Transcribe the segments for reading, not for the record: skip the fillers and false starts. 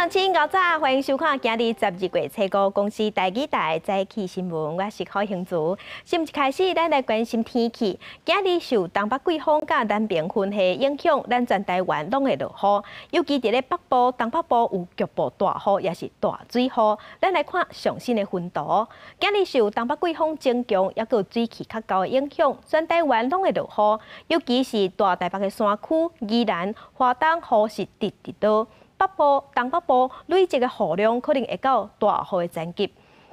鄉親𠢕早，歡迎收看今日12月初五公視台語台早起新聞，我是柯興祖。新聞一開始，咱來關心天氣。今日受東北季風佮南爿雲系影響，咱全台灣攏會落雨。尤其佇咧北部、東北部有局部大雨，抑是大水雨。咱來看上新的雲圖。今日受東北季風增強，抑閣水汽較厚的影響，全台灣攏會落雨。尤其是大台北的山區、宜蘭、花東，雨是直直落。北部、東北部累積的雨量可能會到大雨的層級。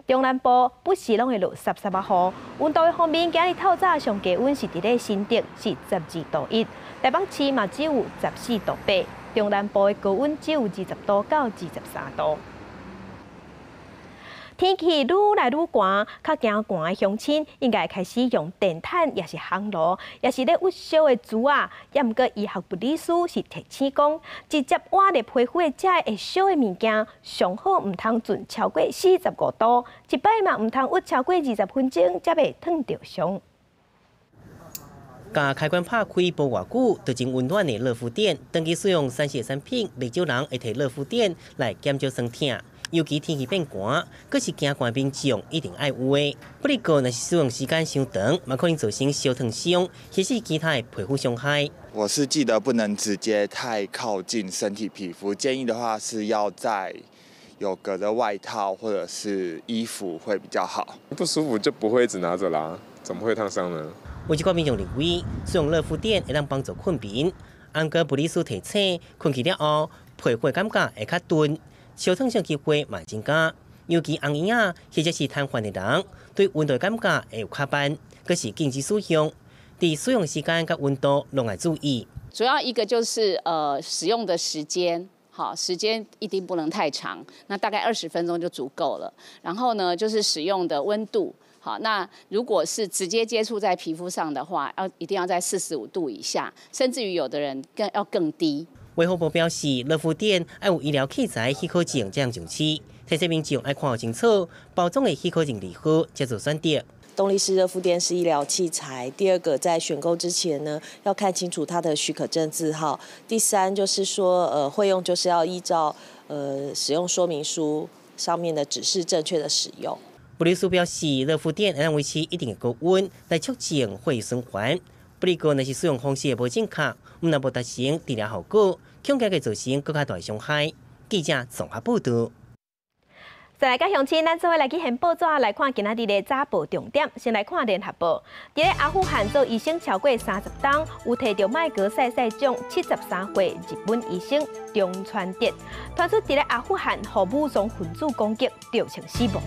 中南部不時攏會落濕濕仔雨。溫度的方面，今日透早上低溫是佇咧新竹是12度1，台北市嘛只有14度8。中南部的高溫只有20度到23度。天氣愈來愈寒，較驚寒的鄉親應該開始用電毯，抑是烘爐，抑是咧焔燒的櫥仔。抑毋過醫學物理師是提醒講，直接倚咧皮膚的這會燒的物件，上好毋通盡超過45度，一擺嘛毋通焔超過20分鐘，才袂燙著傷。共開關拍開無偌久，就真溫暖的熱敷墊。長期使用3C產品，袂少人會提熱敷墊來減少酸痛。尤其天氣變寒，閣是驚寒民眾一定愛有的。不過，若是使用時間傷長，嘛可能造成燒燙傷，或是其他的皮膚傷害。我是記得不能直接太靠近身體皮膚，建議的話是要在有隔的外套或者是衣服會比較好。不舒服就不會一直拿著啦，怎麼會燙傷呢？有一寡民眾認為，使用熱敷墊會當幫助睏眠，毋過物理師提醒，睏去了後，皮膚感覺會較鈍。燒燙傷機會嘛增加，尤其紅嬰仔或者是癱瘓的人，對溫度的感覺會有較慢，閣是禁止使用。佇使用時間佮溫度攏愛注意。主要一個就是使用的時間，好，時間一定不能太長，那大概20分鐘就足夠了。然後呢，就是使用的溫度，好，那如果是直接接觸在皮膚上的話，要一定要在45度以下，甚至於有的人更要更低。衛福部表示，熱敷墊愛有醫療器材許可證才能上市，提醒民眾愛看清楚包裝的許可證字號，才做選擇。動力式熱敷墊是醫療器材。第二個，在選購之前呢，要看清楚它的許可證字號。第三就是說，會用就是要依照使用說明書上面的指示正確的使用。物理師表示，熱敷墊會維持一定的高溫來促進血液循環。不過，若是使用方式無正確，毋但無達成治療效果，恐驚會造成閣較大傷害。記者綜合報導。再來，佮鄉親，咱做伙來去掀報紙來看今仔日的早報重點。先來看聯合報，佇咧阿富汗做醫生超過30冬，有提著麥格賽賽獎73歲日本醫生中川哲，傳出佇咧阿富汗予武裝分子攻擊，造成死亡。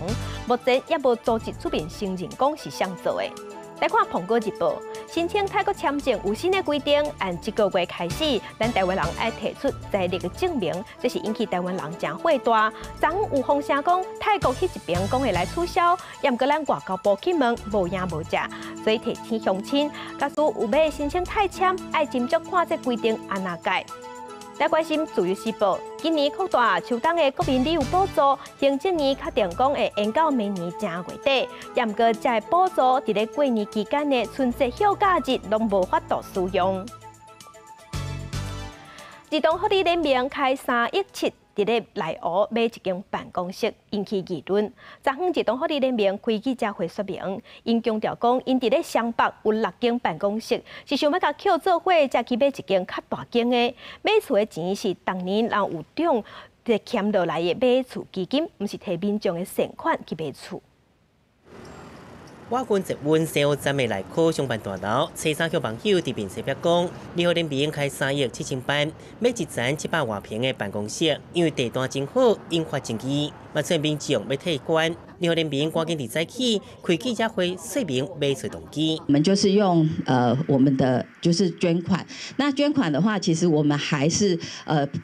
目前猶無組織出面承認講是誰做的。來看《蘋果日報》，申請泰國簽證有新的規定，按這個月開始，咱台灣人愛提出財力的證明，這是引起台灣人誠火大。昨昏有風聲講泰國彼一爿講會來取消，毋過咱外交部去問無影無跡，所以提醒鄉親，假使有欲申請泰簽，愛斟酌看這規定按怎改。來關心《自由時報》，今年擴大秋冬的國民旅遊補助，行政院確定講會延到明年正月底。毋過，這个補助佇咧過年期間的春節休假日攏無法度使用。兒童福利聯盟開3億7，佇咧內湖買一間辦公室，引起議論。昨昏兒童福利聯盟開記者會說明，𪜶強調講，𪜶佇咧雙北有六間辦公室，是想欲共扣做伙，才去買一間較大間的。買厝的錢是逐年人有獎撿落來的買厝基金，毋是提民眾的善款去買厝。我軍捷運西湖站的內科上辦大樓，初三向網友佇面冊表講，兒福聯盟開3億7千萬買一層700外坪的辦公室，因為地段真好，引發爭議。嘛出現民眾欲退捐，兒福聯盟趕緊佇早起開記者會說明買厝動機。我們就是用我們的就是捐款，那捐款的話，其實我們還是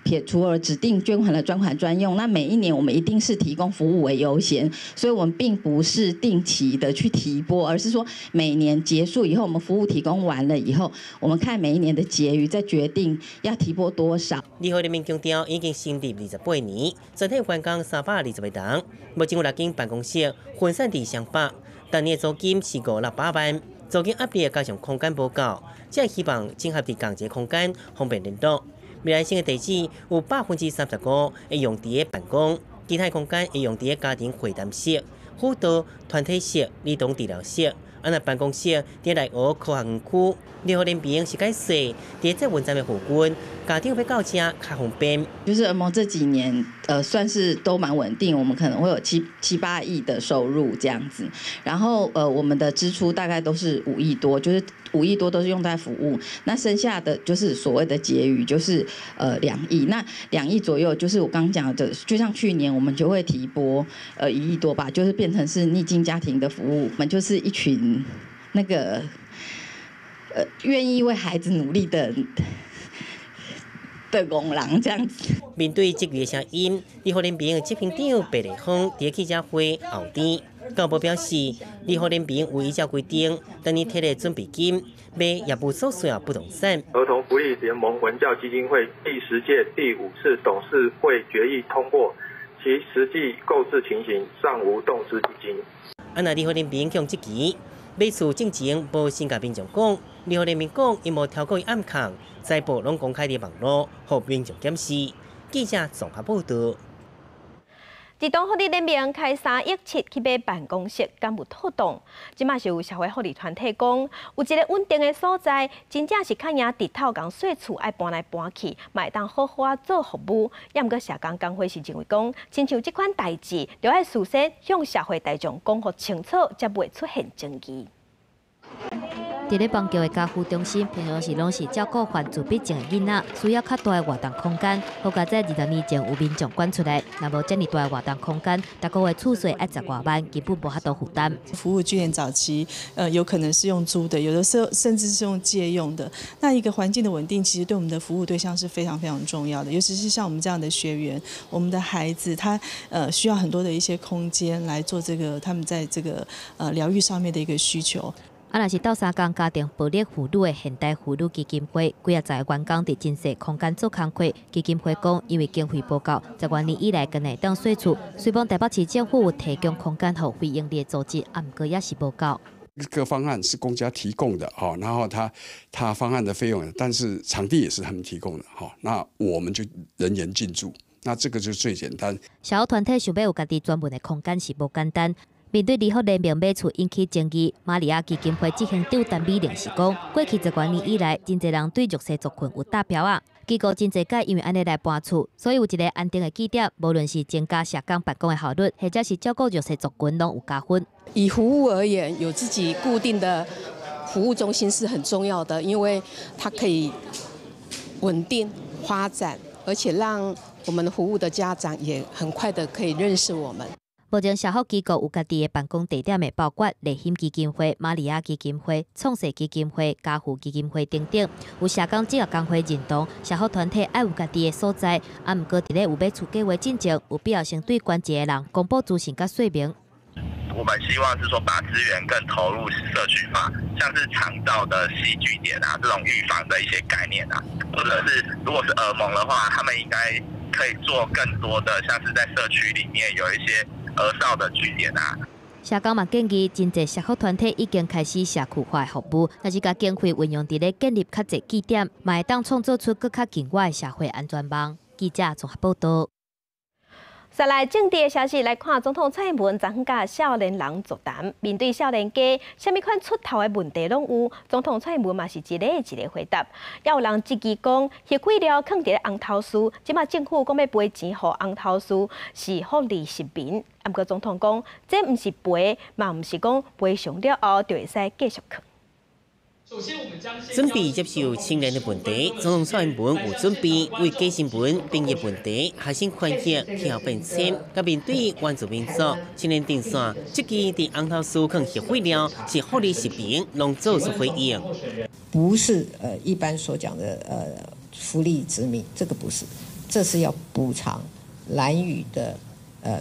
撇除了指定捐款的專款專用，那每一年我們一定是提供服務為優先，所以我們並不是定期的去提撥，而是說每年結束以後，我們服務提供完了以後，我們看每一年的結餘，再決定要提撥多少。兒福聯盟強調，已經成立28年，全體員工320個人，目前有六間辦公室分散佇雙北，逐年租金是五六百萬，租金壓力加上空間無夠，才希望整合佇仝一个空間，方便聯絡。未來新的地址有35%會用佇咧辦公，其他空間會用佇咧家庭會談室、輔導團體室、兒童治療室。啊，若辦公室佇內湖科學園區，兒福聯盟是較細，佇捷運站的附近，家長欲到遮較方便。就是兒盟這幾年，算是都蠻穩定，我們可能會有七八億的收入這樣子。然後，我們的支出大概都是五億多，就是五億多都是用在服務，那剩下的就是所謂的結餘，就是2億。那兩億左右，就是我剛剛講的，就像去年我們就會提撥1億多吧，就是變成是逆境家庭的服務，我們就是一群那個願意為孩子努力的戇人這樣子。面對質疑的聲音，兒福聯盟執行長白麗芳佇記者會後邊，教部表示，兒福聯盟有依照規定，等於提的準備金買業務所需要不動產。兒童福利聯盟文教基金會第10屆第五次董事會決議通過，其實際購置情形尚無動資基金。啊，若兒福聯盟向質疑，買厝進前無先共民眾講，兒福聯盟講伊無透過伊暗藏，財報攏公開佇網路，予民眾檢視。記者綜合報道。兒童福利聯盟開3億7去買辦公室，敢有妥當？這馬是有社會福利團體講，有一个穩定的所在，真正是較贏日頭共稅厝愛搬來搬去，嘛會當好好仔做服務。也毋過社工工會是認為講，親像這款代誌，著愛事先向社會大眾講予清楚，才袂出現爭議。佇咧邦橋的家扶中心，平常時攏是照顧患自閉症的囡仔，需要較大的活動空間。好佳哉20年前有民眾捐出來，若無遮爾大的活動空間，逐個月厝稅愛10外萬，根本無法度負擔。服務據點早期，有可能是用租的，有的時候甚至是用借用的。那一個環境的穩定，其實對我們的服務對象是非常非常重要的，尤其是像我們這樣的學員，我們的孩子，他需要很多的一些空間來做這個他們在這個療癒上面的一個需求。啊，若是鬥相共家庭暴力婦女的現代婦女基金會，幾仔十个員工佇真細空間做工課。基金會講，因為經費無夠，十外年以來干焦會當稅厝。雖罔台北市政府有提供空間予非營利組織，啊，毋過也是無夠。這個方案是公家提供的，哈，然後他方案的費用，但是場地也是他們提供的，哈，那我們就人員進駐，那這個就最簡單。社福團體想欲有家己專門的空間是無簡單。面對兒福聯盟買厝引起爭議，瑪利亞基金會執行長陳美玲是講，過去十外年以來，真濟人對弱勢族群有打標仔，機構真濟擺因為按呢來搬厝，所以有一个安定的據點，無論是增加社工辦公的效率，或者是照顧弱勢族群，攏有加分。以服務而言，有自己固定的服務中心是很重要的，因為它可以穩定發展，而且讓我們服務的家長也很快的可以認識我們。目前社福機構有家己的辦公地點的，包括麗馨基金會、瑪利亞基金會、創世基金會、家扶基金會等等。有社工職業工會認同，社福團體愛有家己的所在。啊，毋過佇咧有買厝計畫進前，有必要先對關一个人公布資訊佮說明。我們希望是說，把資源更投入社區化，像是長照的 C 據點啊，這種預防的一些概念啊，或者是如果是兒盟的話，他們應該可以做更多的，像是在社區裡面有一些兒少的據點啊。社工嘛建議，真濟社福團體已經開始社區化的服務，若是共經費運用佇咧建立較濟據點，嘛會當創造出閣較緊穩的社會安全網。記者綜合報道。再來政治的消息來看，總統蔡英文昨昏佮少年人座談，面對少年家，啥物款出頭的問題攏有，總統蔡英文嘛是一个一个回答。也有人質疑講，核廢料囥佇咧紅頭嶼，這馬政府講欲賠錢予紅頭嶼是福利殖民。毋過總統講，這毋是賠，嘛毋是講賠償了後就會使繼續囥。準備接受青年的問題，總統蔡英文有準備為假新聞、兵役問題、學生權益、氣候變遷，佮面對原住民族青年陣線，質疑佇紅頭嶼囥核廢料是福利殖民，攏做出回應。不是一般所講的福利殖民，這個不是，這是要補償蘭嶼的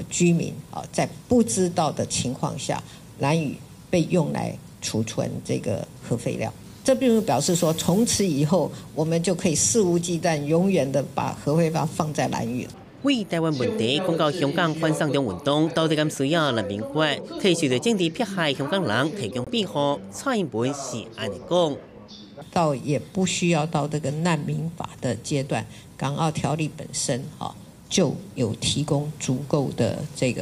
居民啊，在不知道的情況下，蘭嶼被用來儲存這個核廢料。這並不表示說從此以後我們就可以肆無忌憚、永遠的把核廢料放在蘭嶼。為臺灣問題講到香港反送中運動，到底敢需要難民法，替受著政治迫害香港人提供庇護？蔡英文是按呢講。倒也不需要到這個難民法的階段，港澳條例本身哈就有提供足夠的這個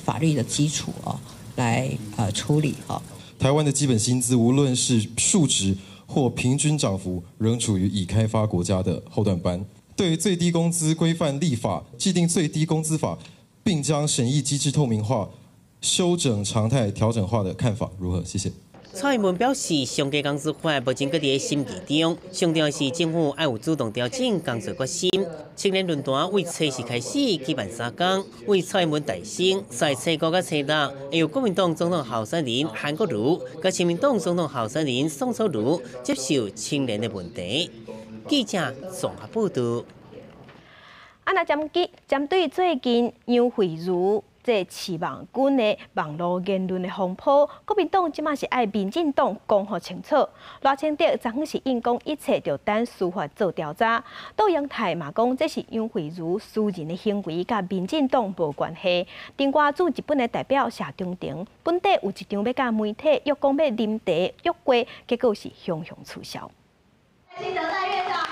法律的基礎哦，來處理哈。台灣的基本薪資無論是數值或平均漲幅，仍處於已開發國家的後段班。對於最低工資規範立法，制定最低工資法，並將審議機制透明化、修整常態調整化的看法如何？謝謝。蔡英文表示，上低工資法目前閣佇審議中，上重要是政府愛有主動調整工作決心。青年論壇為初四開始舉辦三工，為蔡英文代生，在初五佮初六，會由國民黨總統候選人韓國瑜、佮親民黨總統候選人宋楚瑜接受青年的問題。記者綜合報道。啊，若針對最近楊惠如這刺網軍的網路言論的風波，國民黨這馬是愛民進黨講予清楚。賴清德昨昏是應講一切就等司法做調查。杜英泰嘛講，這是楊惠如私人的行為，佮民進黨無關係。另外，駐日本的代表謝長廷，本底有一場欲佮媒體約講欲啉茶約會，結果是雄雄取消。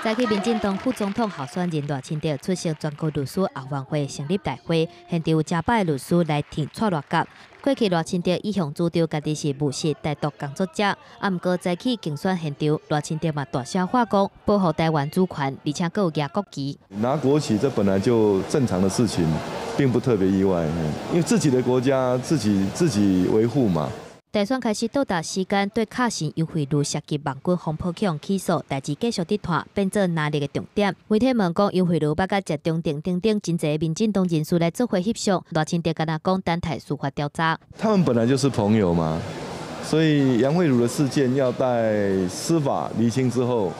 早起民進黨副總統候選人賴清德出席全國律師後援會成立大會，現場有成百个律師來挺蔡賴甲。過去賴清德一向主張家己是務實台獨工作者，啊，毋過早起競選現場，賴清德嘛大聲話講保護台灣主權，而且閣有舉國旗。拿國旗，這本來就正常的事情，並不特別意外，因為自己的國家自己維護嘛。大選開始倒數時間，對卡神楊惠如涉及網軍風波去予起訴，代誌繼續佇拖，變做藍綠的重點。媒體問講楊惠如捌佮謝長廷等等真濟民進黨人士來做伙翕相，賴清德敢若講等待司法調查。他們本來就是朋友嘛，所以楊惠如的事件要待司法釐清之後，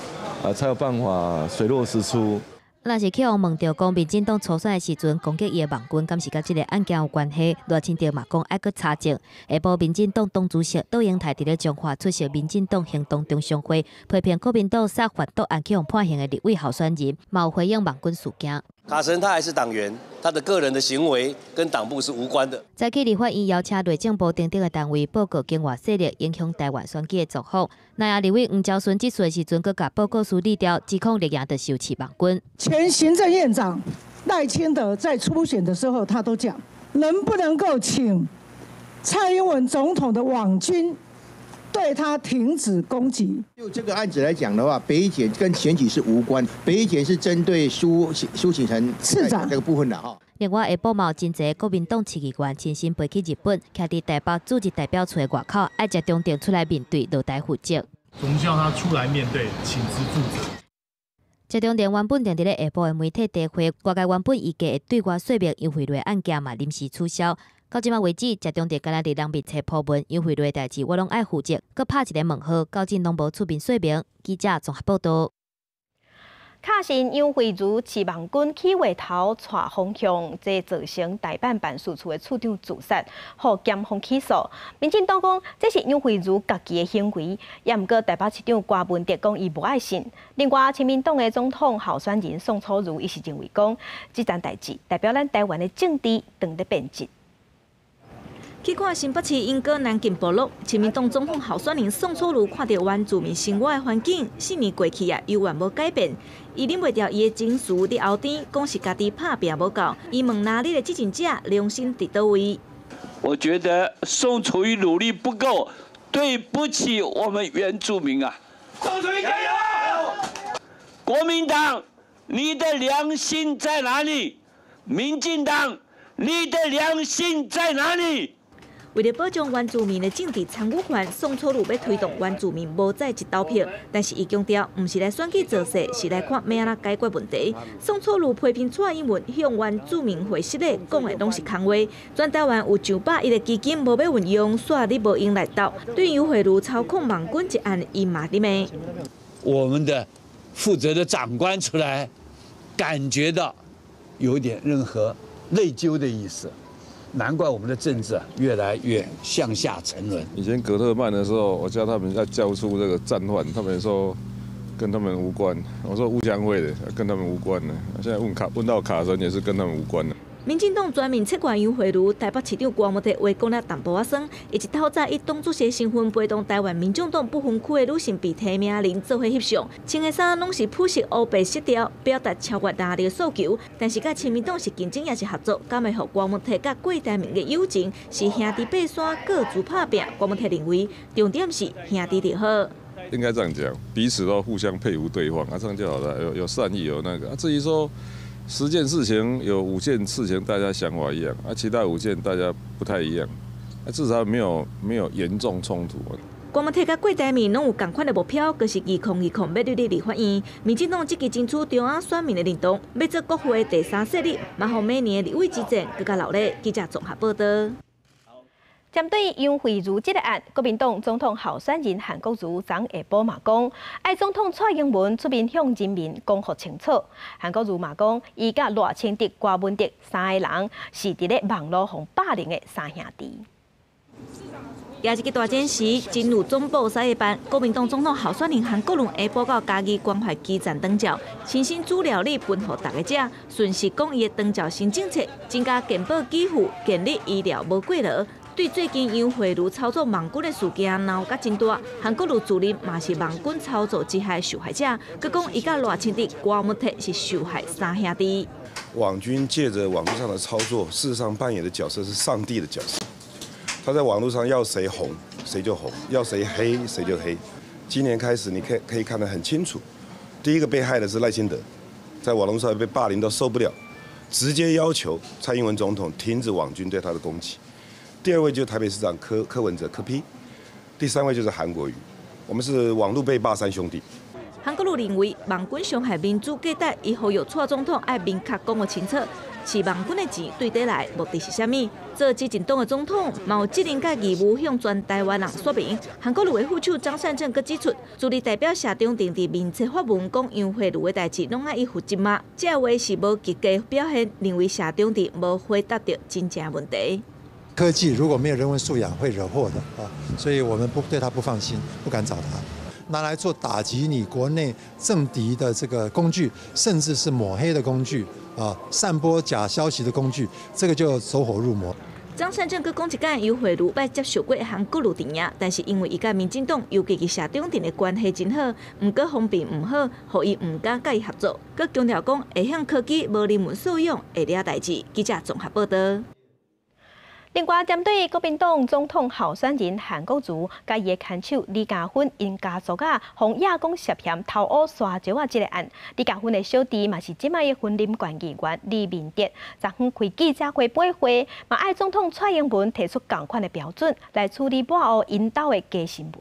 啊，才有辦法水落石出。若是去予問著講，民進黨初選的時陣攻擊伊的網軍，敢是佮這個案件有關係？賴清德嘛講愛閣查證。下晡民進黨黨主席杜英泰佇咧彰化出席民進黨行動中常會，批評國民黨殺販毒案去予判刑的立委候選人，嘛有回應網軍事件。卡神他還是黨員，他的個人的行為跟黨部是無關的。早起立法院邀請內政部等等的單位報告境外勢力影響台灣選舉的狀況。那立委黃昭順質詢的時陣，閣共報告書理掉，指控綠營著受刺網軍。前行政院長賴清德在初選的時候，他都講，能不能夠請蔡英文總統的網軍對他停止攻擊？就這個案子來講的話，北檢跟選舉是無關，北檢是針對蘇啟誠市長這個部分的哈。另外，下晡嘛有真濟國民黨市議員親身飛去日本，徛佇台北駐日代表處的外口，愛謝長廷出來面對落台負責。總是要他出來面對，請辭負責。謝長廷原本定佇咧下晡的媒體茶會，外界原本預計會對外說明楊惠如案件嘛臨時取消。到這馬為止，謝長廷敢若佇人面冊鋪文，楊惠如的代誌我攏愛負責，閣拍一個問號，到今攏無出面說明。記者綜合報道。卡神楊惠如刺網軍起話頭帶風向，這造成大阪辦事處的處長自殺，予檢方起訴。民進黨講這是楊惠如家己的行為，也毋過台北市長柯文哲講伊無愛信。另外，親民黨的總統候選人宋楚瑜伊是認為講，這件代誌代表咱台灣的政治正佇變質。去看新北市鶯歌南砦部落，親民黨總統候選人宋楚瑜看著原住民生活的環境，4年過去啊，猶原無改變。伊忍袂牢伊的情緒佇後邊，講是家己拍拚無夠。伊問哪裡的執政者良心佇佗位？我覺得宋楚瑜努力不夠，對不起我們原住民啊！宋楚瑜加油！國民黨，你的良心在哪裡？民進黨，你的良心在哪裡？為了保障原住民的政治參與權，宋楚瑜欲推動原住民無再一投票，但是伊強調，毋是來選舉造勢，是來看欲按怎解決問題。宋楚瑜批評蔡英文向原住民會失禮，講的攏是空話。全台灣有上百億的基金無欲運用，煞你無閒來投。對楊惠如操控網軍一案，伊嘛佇罵。我們的負責的長官出來，感覺到有點任何內疚的意思。難怪我們的政治越來越向下沉淪。以前葛特曼的時候，我叫他們要交出這個戰犯，他們說跟他們無關。我說吳祥輝的跟他們無關的。現在問卡問到卡神也是跟他們無關的。民進黨全面切割楊惠如，台北市長郭文鐵話講了淡薄仔酸，伊一透早以黨主席身份陪同台灣民眾黨不分區的女性被提名人做伙翕相，穿的衫攏是普色烏白色調，表達超越藍綠訴求。但是佮親民黨是競爭抑是合作，敢會予郭文鐵佮郭台銘的友情是兄弟爬山各自拍拚？郭文鐵認為重點是兄弟就好。應該這樣講，彼此都互相佩服對方，啊，這樣就好了。有善意，有那個。啊，至於說10件事情有5件事情大家想法一樣，啊，其他5件大家不太一樣，啊，至少沒有嚴重衝突。郭文鐵佮郭台銘攏有仝款的目標，就是2020欲入立法院。民進黨積極爭取中央選民的認同，欲做國會的第三勢力，嘛予明年的立委之戰閣較熱鬧。記者綜合報導。針對楊惠如這個案，國民黨總統候選人韓國瑜昨下晡嘛講，愛總統蔡英文出面向人民講予清楚。韓國瑜嘛講，伊佮賴清德、柯文哲三个人是佇咧網路予霸凌的三兄弟。也是個大戰時，進入總部西班，國民黨總統候選人韓國瑜下晡到嘉義關懷基層長照，親身煮料理分予大家食，順勢講伊的長照新政策，增加健保給付，建立醫療無過勞。對最近楊惠如操作網軍的事件鬧甲真大，韓國瑜自認嘛是網軍操作之下的受害者，閣講伊佮賴清德、郭文鐵是受害三兄弟。網軍借著網路上的操作，事實上扮演的角色是上帝的角色。他在網路上要誰紅，誰就紅；要誰黑，誰就黑。今年開始，你可以看得很清楚，第一個被害的是賴清德，在網路上被霸凌到受不了，直接要求蔡英文總統停止網軍對他的攻擊。第二位就是台北市長柯文哲柯 P，第三位就是韓國瑜，我們是網路被霸三兄弟。韓國瑜認為網軍傷害民主價值，伊呼籲蔡總統愛明確講予清楚，飼網軍的錢對佗來，目的是啥物？做執政黨的總統，嘛有責任佮義務向全台灣人說明。韓國瑜的副手張善政閣指出，助理代表謝長廷佇面冊發文講楊惠如的代誌攏愛伊負責嗎？這話是無及格表現，認為謝長廷無回答著真正問題。科技如果沒有人文素養，會惹禍的啊！所以我們不對他不放心，不敢找他，拿來做打擊你國內政敵的這個工具，甚至是抹黑的工具啊，散播假消息的工具，這個就走火入魔。張善政閣講一擺，楊惠如捌接受過韓國瑜陣營，但是因為伊佮民進黨，尤其是謝長廷的關係真好，毋過風評毋好，予伊毋敢佮伊合作。閣強調講，會曉科技無人文素養會惹代誌。記者綜合報導。另外，針對國民黨總統候選人韓國瑜佮伊的牽手李嘉芬𪜶家族仔，予指講涉嫌偷烏沙石仔這個案，李嘉芬的小弟嘛是這擺的雲林縣議員李明哲，昨昏開記者會掰話，嘛愛總統蔡英文提出仝款的標準來處理抹烏𪜶兜的假新聞。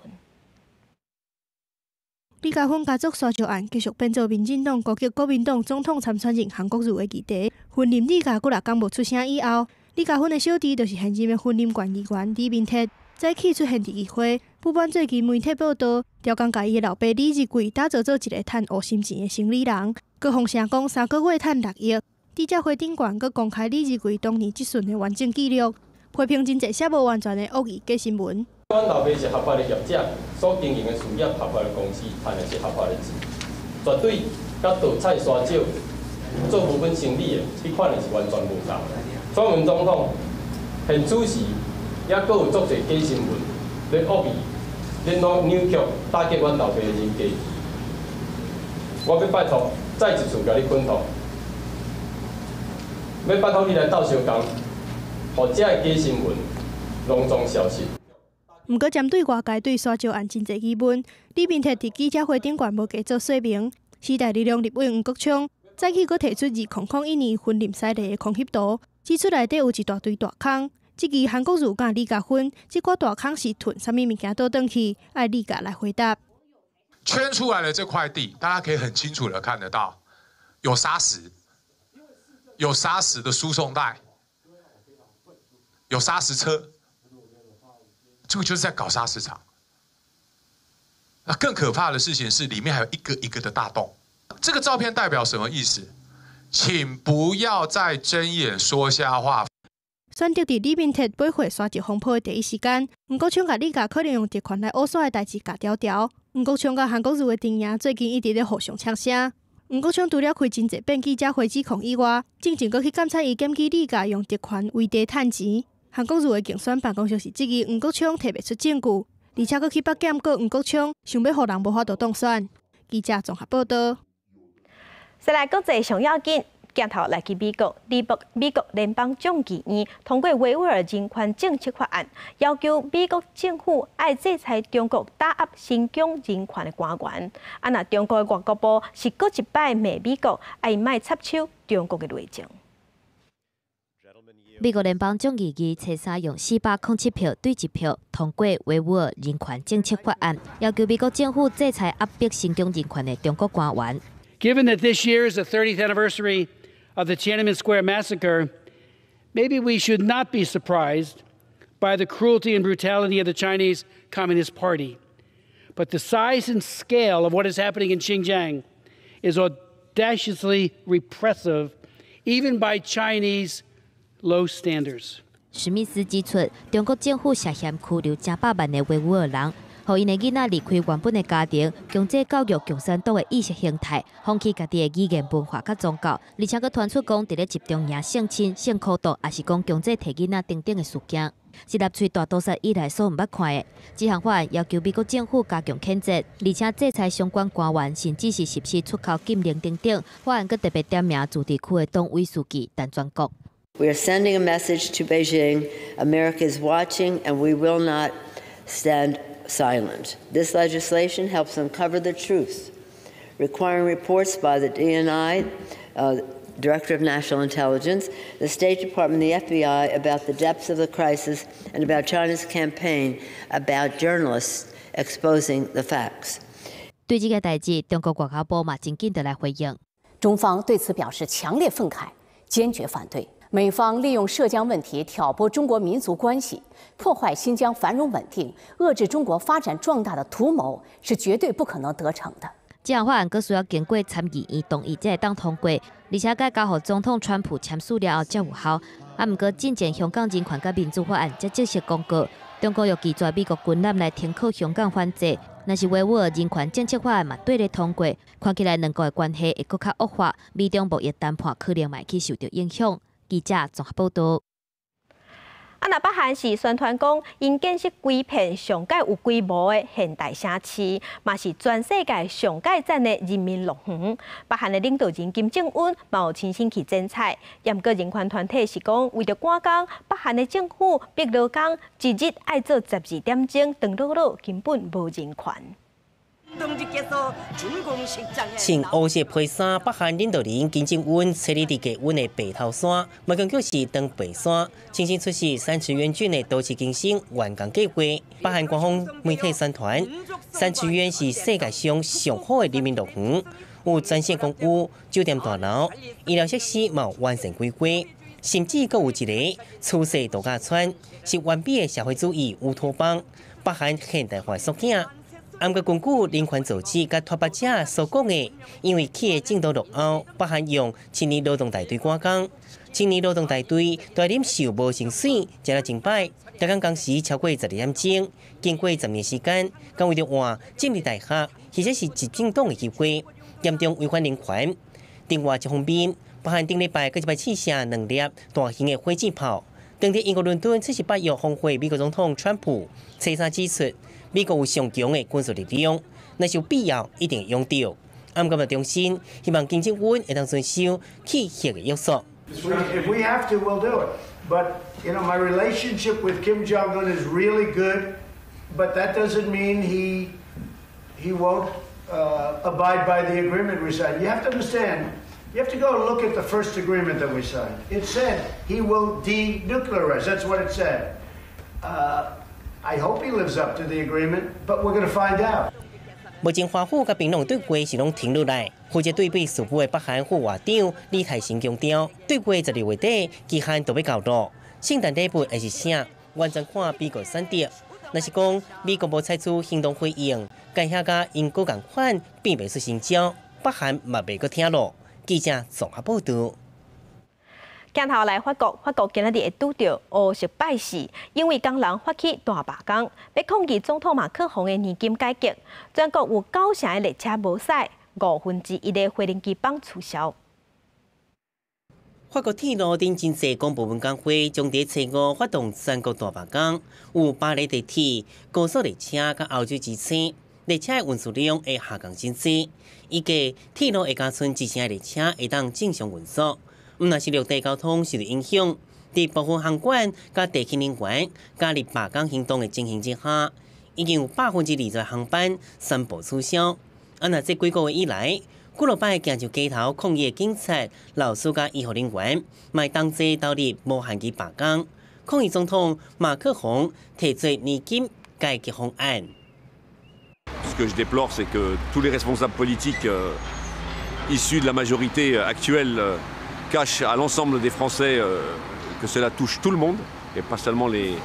李嘉芬家族沙石案繼續變做民進黨攻擊國民黨總統參選人韓國瑜的議題。雲林李家幾若工無出聲以後，李嘉芬的小弟就是現任的雲林縣議員李明哲，早起出現佇議會，不滿最近媒體報道，刁工共伊的老爸李日貴打造做一个趁烏心錢的生理人，閣放聲講三個月趁6億。記者會頂懸閣公開李日貴當年質詢的完整記錄，批評真濟寫無完全的惡意假新聞。阮老爸是合法的業者，所經營的事業合法的公司，趁的是合法的錢，絕對佮盜採沙石做無本生意的，彼款的是完全無仝。蔡英文總統現此時猶閣有足濟假新聞咧惡意、咧扭曲打擊阮老爸的人格。我欲拜託，再一次共你懇託，欲拜託你來鬥相共，予這个假新聞攏總消失。毋過，針對外界對沙石案真濟疑問，李明哲佇記者會頂懸無加做說明。時代力量立委黃國昌早起閣提出2001年雲林西螺的空翕圖，指出內底有一大堆大空。質疑韓國瑜佮李嘉芬，這寡大空是囤啥物物件倒轉去？愛李家來回答。圈出來的這塊地，大家可以很清楚的看得到，有砂石，有砂石的輸送帶，有砂石車。這個就是在搞砂石場。那更可怕的事情是，裡面還有一個一個的大洞。這個照片代表什麼意思？請不要再睜眼說瞎話。選擇佇李明哲掰話沙石風波的第一時間，黃國昌佮李家可能用特權來烏沙的代誌共調調。黃國昌佮韓國瑜的陣營最近一直咧互相嗆聲。黃國昌除了開真濟遍記者會指控以外，進前閣去監察伊檢舉李家用特權為地趁錢。韓國瑜的競選辦公室是質疑黃國昌提袂出證據，而且閣去北檢告黃國昌，想欲予人無法度當選。記者綜合報道。先來國際上要緊，鏡頭來去美國，美國聯邦眾議院通過維吾爾人權政策法案，要求美國政府愛制裁中國打壓新疆人權的官員。啊，若中國的外交部是閣一擺罵美國，愛莫插手中國的內政。美國聯邦眾議院初三用407票對1票通過維吾爾人權政策法案，要求美國政府制裁壓迫新疆人權的中國官員。 Given that this year is the 30th anniversary of the Tiananmen Square massacre, maybe we should not be surprised by the cruelty and brutality of the Chinese Communist Party. But the size and scale of what is happening in Xinjiang is audaciously repressive, even by Chinese low standards. 史密斯指出，中國政府涉嫌拘留成百萬的維吾爾人，予𪜶的囡仔離開原本的家庭，強制教育共產黨的意識形態，放棄家己的語言文化佮宗教，而且閣傳出講，佇咧集中營性侵、性苦毒，抑是講強制提囡仔等等的事件，是納粹大屠殺以來所毋捌看的。這項法案要求美國政府加強譴責，而且制裁相關官員，甚至是實施出口禁令等等。法案閣特別點名自治區的黨委書記陳全國。 We are sending a message to Beijing. America is watching, and we will not stand silent. This legislation helps uncover the truth, requiring reports by the DNI, Director of National Intelligence, the State Department, the FBI about the depths of the crisis and about China's campaign about journalists exposing the facts. 對這個代誌，中國外交部嘛真緊就來回應。中方對此表示強烈憤慨，堅決反對美方利用涉疆問題挑撥中國民族關係，破壞新疆繁榮穩定，遏制中國發展壯大的圖謀是絕對不可能得逞的。這項法案閣需要經過參議院同意才會當通過，而且該交予總統川普簽署了後才有效。啊，毋過進前香港人權佮民主法案才正式公告，中國又拒絕美國軍艦來停靠香港反制。若是維吾爾人權政策法案嘛綴咧通過，看起來兩國的關係會閣較惡化，美中貿易談判可能嘛會去受著影響。記者綜合報道。啊，若北韓是宣傳講，𪜶建設規片上蓋有規模的現代城市，嘛是全世界上蓋讚的人民樂園。北韓的領導人金正恩嘛有親身去剪彩。毋過人權團體是講，為著趕工，北韓的政府逼勞工一日愛做12點鐘，長碌碌根本無人權。穿烏色披衫，北韓領導人金正恩徹日佇低溫的白頭山，嘛強叫是登白山，親身出席山池園郡的都市更新完工計劃。北韓官方媒體宣傳，山池園是世界上上好的人民樂園，有全新公寓、酒店大樓、醫療設施，嘛有完善規劃，甚至閣有一个舒適度假村，是完美的社會主義烏托邦，北韓現代化縮影。毋過根據人權組織佮脫北者所講的，因為起的進度落後，北韓用青年勞動大隊趕工，青年勞動大隊在忍受無薪水，食了真歹，逐工工時超過12點鐘，經過10年時間，敢為著換政治大學，或者是執政黨的機會，嚴重違反人權。另外一方面，北韓頂禮拜閣一擺試射兩粒大型的火箭炮，當佇英國倫敦出席北約峰會，美國總統川普初三指出，美國有上強的軍事力量，若是有必要，一定會用著。毋過嘛重申，希望金正恩會當遵守去核的約束。 If we have to, we'll do it. But my relationship with Kim Jong Un is really good, but that doesn't mean he won't abide by the agreement we signed. You have to understand. You have to go look at the first agreement that we signed. It said he will denuclearize. That's what it said. I hope he lives up to the agreement, but we're going to find out. 目前華府佮平壤對話是攏停落來，負責對比事務的北韓副外長李泰成強調，對話12月底期限就欲到囉，聖誕禮物會是啥？完全看美國選擇。若是講美國無採取行動回應，共遐佮英國仝款變袂出新招，北韓嘛袂閣聽囉。記者綜合報道。鏡頭來法國，法國今仔日會拄著烏色拜四，因為工人發起大罷工，欲抗議總統馬克宏的年金改革。全國有九成的列車無駛， 1/5的飛行機班取消。法國鐵路頂真濟公部門工會將佇初五發動全國大罷工，有巴黎地鐵、高速列車佮歐洲之星列車的運輸量會下降真濟。預計鐵路會加賰一成的列車會當正常運輸，毋但是陸地交通受到影響，佇部分航管佮地勤人員加入罷工行動的情形之下，已經有20%航班宣布取消。啊，若這幾個月以來，幾落擺行上街頭抗議的警察、老師佮醫護人員，嘛同齊投入無限期罷工，抗議總統馬克宏提出年金改革方案。 Ce que je déplore, c'est que tous les responsables politiques issus de la majorité actuelle cachent à l'ensemble des Français que cela touche tout le monde et pas seulement les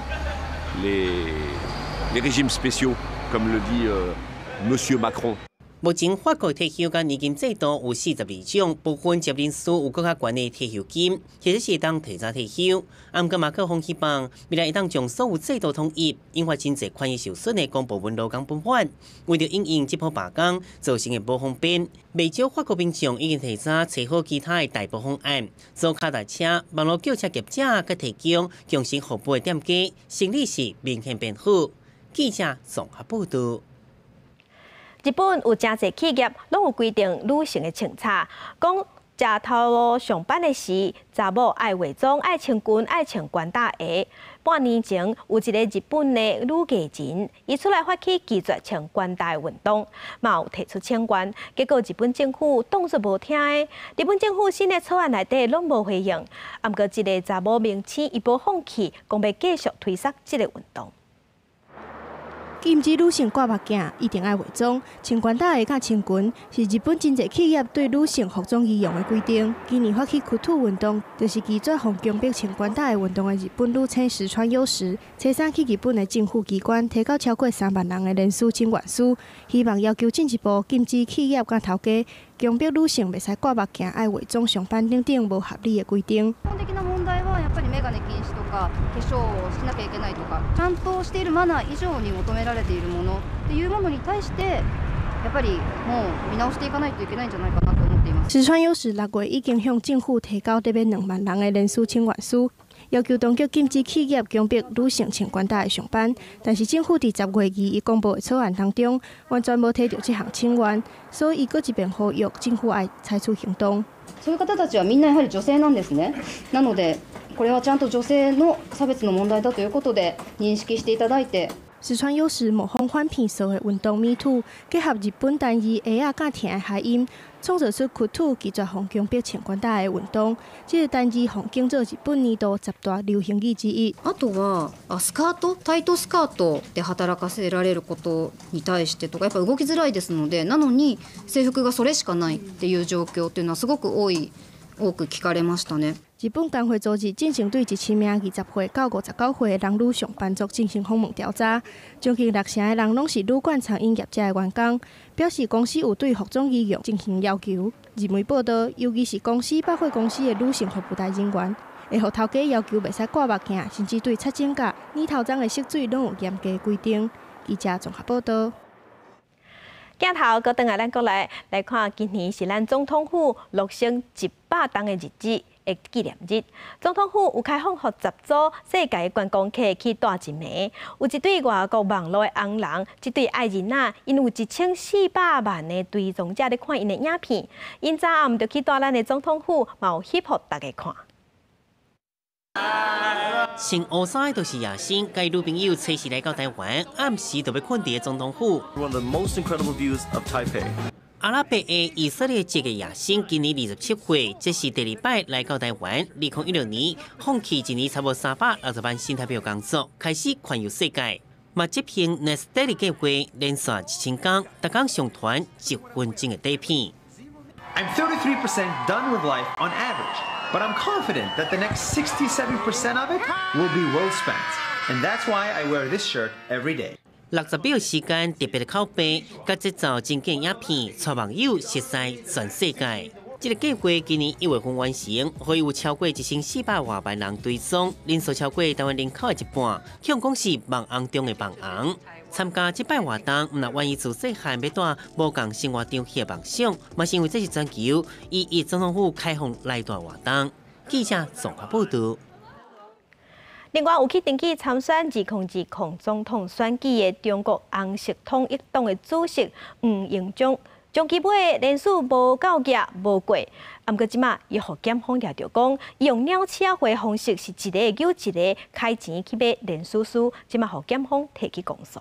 régimes spéciaux, comme le dit Monsieur Macron. 目前法國退休佮年金制度有42種，部分職業人士有閣較懸的退休金，或者是當提早退休。啊，毋過馬克宏希望未來會當將所有制度統一，引發真濟權益受損的公部門勞工不滿。為著因應這波罷工造成的無方便，袂少法國民眾已經提早揣好其他的代步方案，租跤踏車、網路叫車業者佮提供強身服務的店家，生意是明顯變好。記者綜合報導。日本有誠濟企業攏有規定女性的穿插，講食頭路上班的時，查某愛化妝、愛穿裙、愛穿懸帶鞋。半年前有一个日本的女藝人，伊出來發起拒絕穿懸帶運動，嘛有提出請願，結果日本政府當作無聽的。日本政府新的草案內底攏無回應，啊，毋過這个查某明星伊無放棄，講欲繼續推捒這个運動。禁止女性掛目鏡，一定愛化妝、穿懸帶鞋佮穿裙，是日本真濟企業對女性服裝儀容的規定。今年發起屈兔運動，就是拒絕予強迫穿懸帶鞋運動的日本女星石川優實，初三去日本的政府機關提交超過3萬人的聯署請願書，希望要求進一步禁止企業佮頭家強迫女性袂使掛目鏡、愛化妝上班等等無合理的規定。眼鏡禁止とか化粧をしなきゃいけないとか、ちゃんとしているマナー以上に求められているものっていうものに対して、やっぱりもう見直していかないといけないんじゃないかなと思っています。石川優實6月已經向政府提交得欲2萬人的聯署請願書，要求當局禁止企業強迫女性穿懸帶上班。但是政府佇10月21公布的草案當中，完全無提著這項請願，所以伊閣一遍呼籲政府愛採取行動。そういう方たちはみんなやはり女性なんですね。なのでこれはちゃんと女性の差別の問題だということで認識していただいて。石川優實模仿反騙社會運動 Me Too，結合日本單字鞋仔佮疼的諧音，創造出屈兔拒絕予強迫穿懸帶的運動。這个單字予揀做日本年度十大流行語之一。あとはスカート、タイトスカートで働かせられることに対してとか、やっぱ動きづらいですので、なのに制服がそれしかないっていう状況っていうのはすごく多い、多く聞かれましたね。日本工會組織進前對1000名20歲到59歲的男女上班族進行訪問調查，將近六成的人攏是旅館餐飲業者的員工，表示公司有對服裝儀容進行要求。日媒報道，尤其是公司百貨公司的女性服務台人員，會予頭家要求袂使掛目鏡，甚至對擦指甲、染頭鬃的色水攏有嚴格規定。記者綜合報道。鏡頭閣轉來咱國內來看，今年是咱總統府落成100冬的日子的紀念日。總統府有開放予10組世界觀光客去蹛一暝。有一對外國網路的紅人，這對愛人仔，𪜶有1400萬的追蹤者咧看𪜶的影片。𪜶昨暗就去蹛咱的總統府，嘛有翕予大家看。穿烏衫的就是野生，佮女朋友初時來到台灣，暗時就欲睏佇總統府。 One of the most incredible views of Taipei. 阿拉伯的以色列籍的野生，今年27歲，這是第二擺來到台灣。2016年放棄一年差不多360萬新台幣工作，開始環遊世界。嘛執行 Next Daily 計劃，連續1000工，逐工上傳1分鐘的短片。 I'm 33% done with life on average, but I'm confident that the next 67% of it will be well spent. And that's why I wear this shirt every day. 60秒時間特別的口碑，佮製造經典影片，帶網友熟悉全世界。這個計劃今年1月份完成，予伊有超過1400外萬人追蹤，人數超過台灣人口的一半，可講是網紅中的網紅。參加這擺活動，毋但願意自細漢欲帶無仝生活場翕夢想，嘛是因為這是全球唯一總統府開放來蹛活動。記者綜合報導。另外，有去登記參選2020總統選舉的中國紅色統一黨的主席黃榮章，長期尾連署無夠額無過，毋過這馬伊予檢方掠著講，伊用鳥鼠仔會方式是一個揪一個開錢去買連署書，這馬予檢方提起公訴。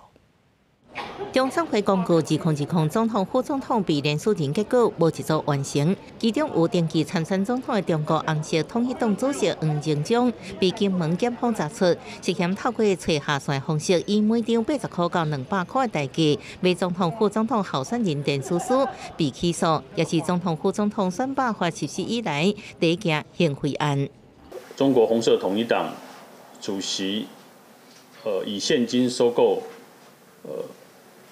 中選會公告，2020總統、副總統被連署人結果無一組完成，其中有登記參選總統的中國紅色統一黨主席黃榮章，被金門檢方查出涉嫌透過揣下線方式，以每張80塊到200塊的代價買總統、副總統候選人連署書，被起訴，也是總統、副總統選罷法實施以來第一件行賄案。中國紅色統一黨主席，以現金收購，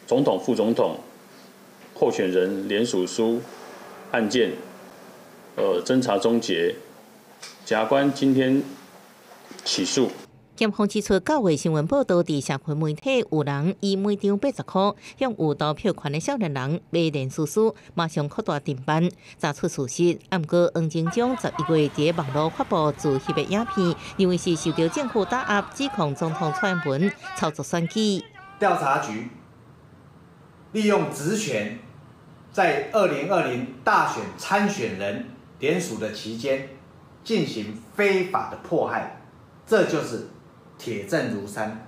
總統、副總統候選人聯署書案件，偵查終結，檢察官今天起訴。檢方指出，九月新聞報導，佇社群媒體有人以每張80塊向有投票權的少年人買連署書，馬上擴大偵辦，查出事實。毋過黃榮章11月佇網路發布自翕的影片，認為是受著政府打壓，指控總統蔡英文操作選舉。調查局利用職權，在2020大選參選人聯署的期間進行非法的迫害，這就是鐵證如山，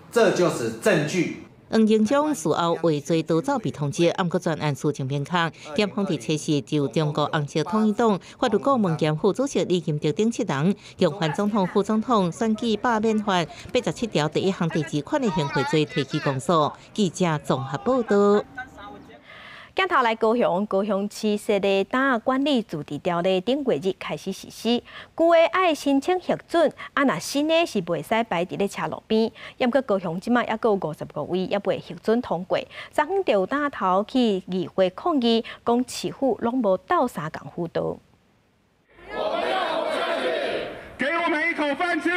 這就是證據。黃榮章事後畏罪逃走被通緝，毋過全案事證明確。檢方佇測試就中國紅色統一黨法律顧問兼副主席李金德等七人，共犯總統、副總統選舉罷免法87條第一項第二款的行賄罪提起公訴。記者綜合報導。鏡頭來高雄，高雄市設立擔管理自治條例，頂月日開始實施。舊的愛申請核准，啊，若新的是袂使擺佇咧車路邊。毋過高雄這馬猶閣有55位猶未核准通過，昨昏就有擔頭去議會抗議，講市府攏無鬥相共輔導。給我們一口飯吃。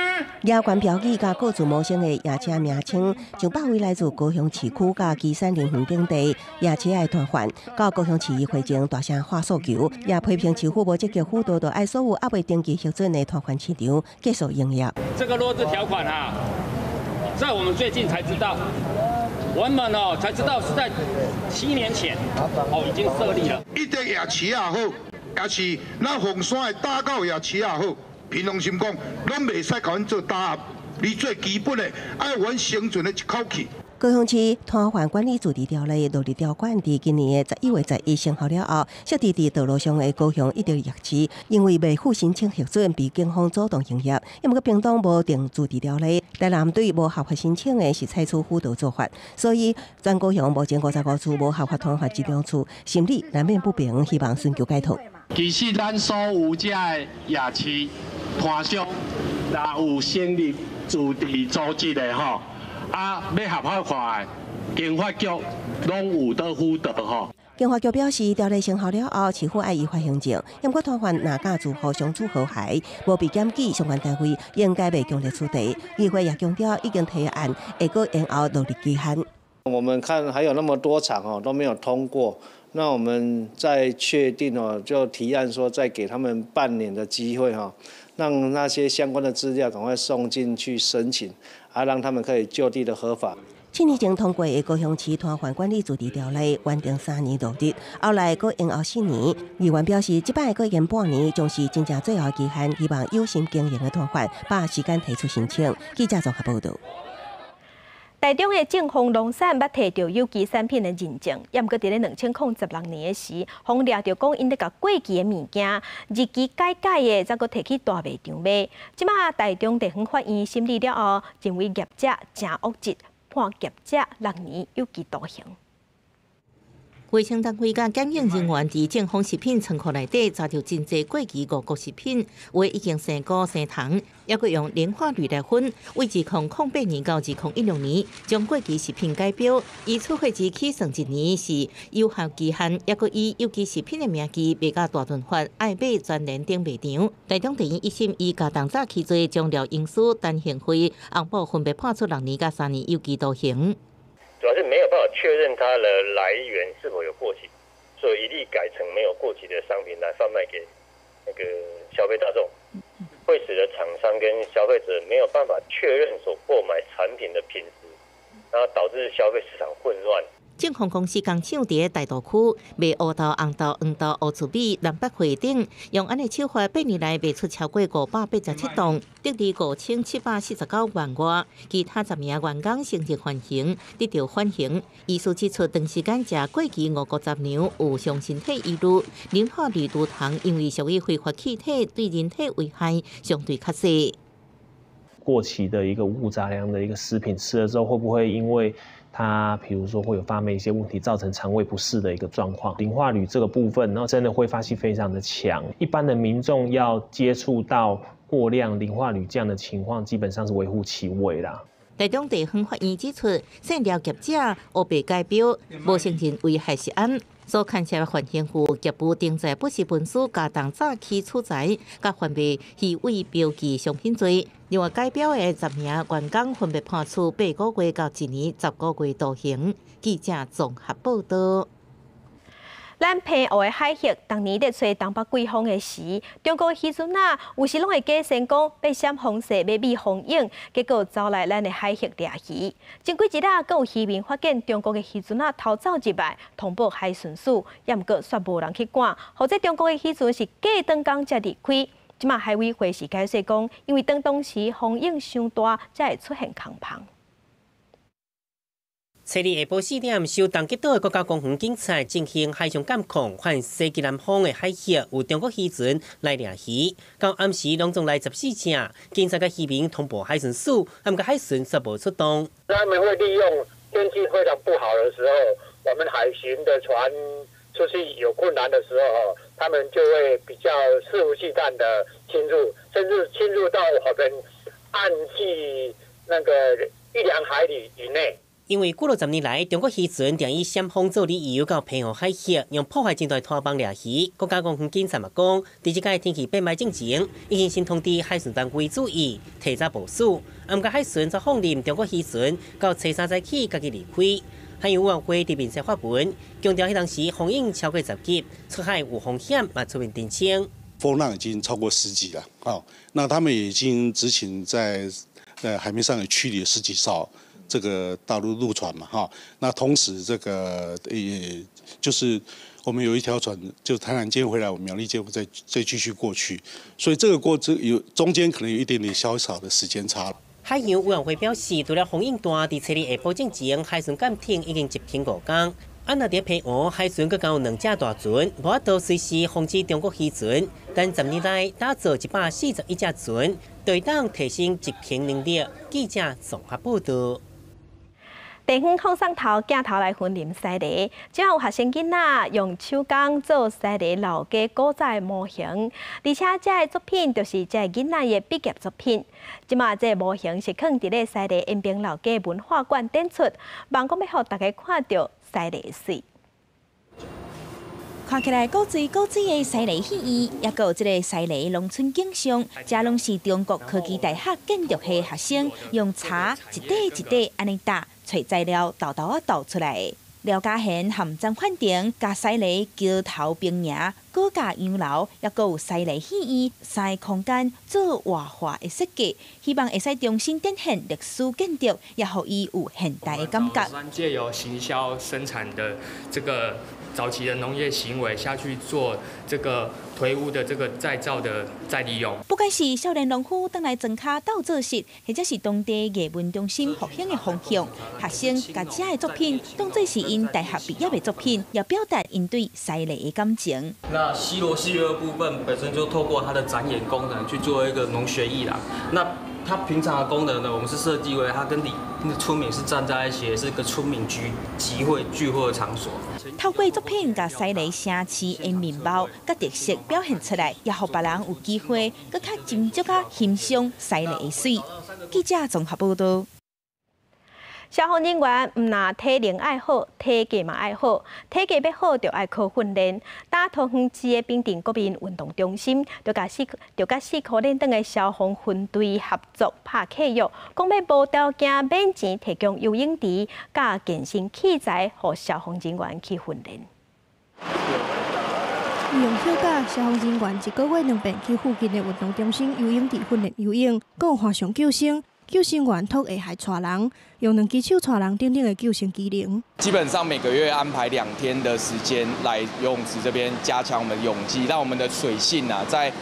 牙關標記佮各自模型的夜車名稱，上百位來自高雄市區佮旗山林園等地夜車的攤販，到高雄市議會前大聲喊訴求，也批評市府無積極輔導，就愛所有猶未登記核准的攤販市場繼續營業。這個落日條款啊，在我們最近才知道，我們哦才知道是在7年前哦已經設立了。一直夜市也好，也是咱鳳山的打狗夜市也好。憑良心講，攏袂使共阮做打壓。你最基本的，愛阮生存的一口氣。高雄市攤販管理自治條例落日條款，佇今年的11月11生效了後，設置佇道路上的高雄一中夜市，因為未附申請核准，被警方阻擋營業。毋過屏東無定自治條例，台南對無合法申請的是採取輔導做法，所以全高雄目前55處無合法攤販市場處，心裡難免不平，希望尋求解套。其實咱所有這个夜市攤商，若有成立自治組織的吼，啊，欲合法化的，經發局攏有得輔導吼。經發局表示，條例生效了後，市府愛依法行政。毋過攤販若敢住戶相處和諧，無被檢舉，相關單位應該袂強力取締。議會也強調，已經提案，會閣延後落日期限。我們看還有那麼多場哦都沒有通過，那我們再確定哦，就提案說再給他們半年的機會哈，讓那些相關的資料趕快送進去申請，啊，讓他們可以就地的合法。7年前通過的高雄市攤販管理自治條例，原定3年落日，後來閣延後4年。議員表示，這擺閣延半年，將是真正最後期限，希望有心經營的攤販把時間提出申請。記者綜合報導。台中的正豐農產捌提著有機產品的認證，猶毋過佇咧2016年的時，予掠著講𪜶咧共過期的物件日期改改的，才閣提去大賣場賣。這馬台中地方法院審理了後，認為業者誠惡質，判業者6年有期徒刑。衛生單位佮檢驗人員佇正豐食品倉庫內底查著真濟過期五穀食品，有的已經生菇生蟲，猶閣用磷化鋁來熏。為2008年到2016年，將過期食品改標，以出貨日起算一年是有效期限，猶閣以有機食品的名義賣甲大潤發、愛買全聯等賣場。台中地院一審以加重詐欺罪，將廖英書、陳幸輝、洪寶分別判處6年佮3年有期徒刑。沒有辦法確認它的來源是否有過期，所以一律改成沒有過期的商品來販賣給那個消費大眾，會使得廠商跟消費者沒有辦法確認所購買產品的品質，然後導致消費市場混亂。正鴻公司工廠佇大肚區賣烏豆、紅豆、黃豆、烏苴米、南北花等，用按呢手法8年來賣出超過587噸，得利5749萬外。其他10名員工升職緩刑，得著緩刑。醫師指出，長時間食過期五穀雜糧有傷身體疑慮。磷化鋁乳糖因為屬於揮發氣體，對人體危害相對較細。過期的一個五穀雜糧的一個食品，吃了之後會不會因為它，比如說會有發霉一些問題，造成腸胃不適的一個狀況。磷化鋁這個部分，然後真的揮發性非常的強，一般的民眾要接觸到過量磷化鋁這樣的情況，基本上是微乎其微啦。台中地方法院指出，飼料業者烏白改標，無承認危害食安，所牽涉的犯行有業務定在不實文書加重早期取材，佮販賣虛偽標記商品罪。另外，改標的10名員工分別判處8個月到1年10個月徒刑。記者綜合報導。咱澎湖的海域，逐年咧吹東北季風的時，中國漁船仔有時攏會假仙講欲閃風勢，欲避風湧，結果走來咱的海域掠魚。前幾日啊，閣有漁民發現中國的漁船仔偷走入來，通報海巡署，也毋過煞無人去管，予這中國的漁船是過長工才離開。這馬海委會是解釋講，因為當當時風湧傷大，才會出現空帆。初二下晡4點，受東吉島的國家公園警察進行海上監控，發現西吉南方的海域有中國漁船來掠魚。到暗時攏總來14隻，警察佮漁民通報海巡署，毋過海巡卻無出動。他們會利用天氣非常不好的時候，我們海巡的船出去有困難的時候，他們就會比較肆無忌憚的侵入，甚至侵入到我們岸際那個1-2海里以內。因為過落10年來，中國漁船定以閃風做理由到澎湖海域，用破壞真大拖網掠魚。國家公園警察嘛講，佇這擺天氣變歹進前，已經先通知海巡單位注意，提早部署。毋過海巡則放任中國漁船到初三早起家己離開。海洋委員會佇面冊發文，強調彼當時風湧超過10級，出海有風險，嘛出面澄清。風浪已經超過10級了，那他們已經執勤在海面上也驅離了10幾艘。這個大陸陸船嘛，哈，那同時這個也就是我們有一條船，就台南艦回來，我們苗栗艦會再繼續過去，所以這個過程有中間可能有一點點小小的時間差。海洋委員會表示，除了風湧大，佇初二下晡進前，海巡艦艇已經執勤5工。啊，若佇澎湖海巡閣有2隻大船，無法度隨時防止中國漁船。但10年來打造141隻船，對當提升執勤能力。記者綜合報導。地方放送頭鏡頭來雲林西螺，這有學生囡仔用手工做西螺老街古早的模型，而且這个作品就是這个囡仔的畢業作品。這馬這个模型是囥佇咧西螺延平老街文化館展出，望講欲予大家看著西螺的媠。看起來古錐古錐的西螺戲院，抑閣有這个西螺農村景象，這攏是中國科技大學建築系學生用柴一塊一塊按呢搭，揣材料沓沓仔沓出來的。廖家賢和張焕廷佮西螺橋頭兵營、高架洋樓，抑閣有西螺戲院三个空間做活化的設計，希望會使重新展現歷史建築，也予伊有現代的感覺。藉由行銷生產的這個早期的農業行為下去做這個頹屋的這個再造的再利用。不管是少年農夫轉來莊跤鬥做事，或者是當地藝文中心復興的方向，學生共這个作品當作是𪜶大學畢業的作品，也表達𪜶對西螺的感情。那西螺戲院部分本身就透過它的展演功能去做一個農學藝廊。那它平常的功能呢，我們是設計為它跟那村民是站在一起，是個村民集會聚會的場所。透過作品，共西螺城市的面貌佮特色表現出來，也予別人有機會閣較斟酌仔欣賞西螺的媠。記者綜合報導。消防人員毋但體能愛好，體格嘛愛好，體格欲好就愛靠訓練。搭桃園市的平鎮國民運動中心，就佮四箍練長的消防分隊合作拍契約，講欲無條件免錢提供游泳池、佮健身器材，予消防人員去訓練。利用休假，消防人員一個月兩遍去附近的運動中心游泳池訓練游泳，閣有岸上救生，救生員託下海帶人，用兩支手帶人等等的救生技能。基本上每個月安排2天的時間來游泳池這邊加強我們泳技，讓我們的水性啊在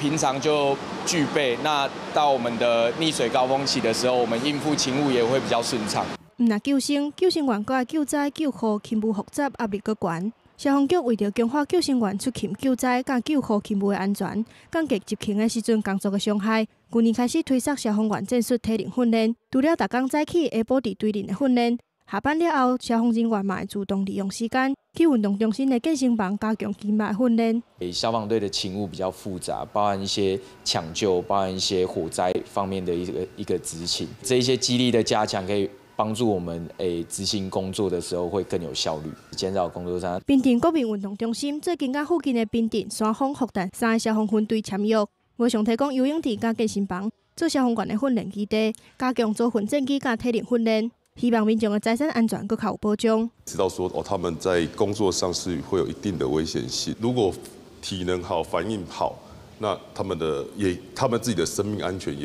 平常就具備。那到我們的溺水高峰期的時候，我們應付勤務也會比較順暢。毋但救生，救生員閣愛救災救護，勤務複雜，壓力閣懸。消防局為著強化救生員出勤救災佮救護勤務的安全，降低執勤的時陣工作的傷害，舊年開始推捒消防員戰術體能訓練。除了逐工早起、下晡佇堆林的訓練，下班了後，消防人員嘛會主動利用時間去運動中心的健身房加強筋肉訓練。消防隊的勤務比較複雜，包含一些搶救，包含一些火災方面的一個執勤，這一些肌力的加強可以幫助我們執行工作的時候會更有效率，減少工作上。平鎮國民運動中心最近佮附近的平鎮、山峰、福大三个消防分隊簽約，無償提供游泳池佮健身房，做消防員的訓練基地，加強組訓戰技佮體能訓練，希望民眾的財產安全閣較有保障。知道說哦，他們在工作上是會有一定的危險性，如果體能好、反應好，那他們的也他們自己的生命安全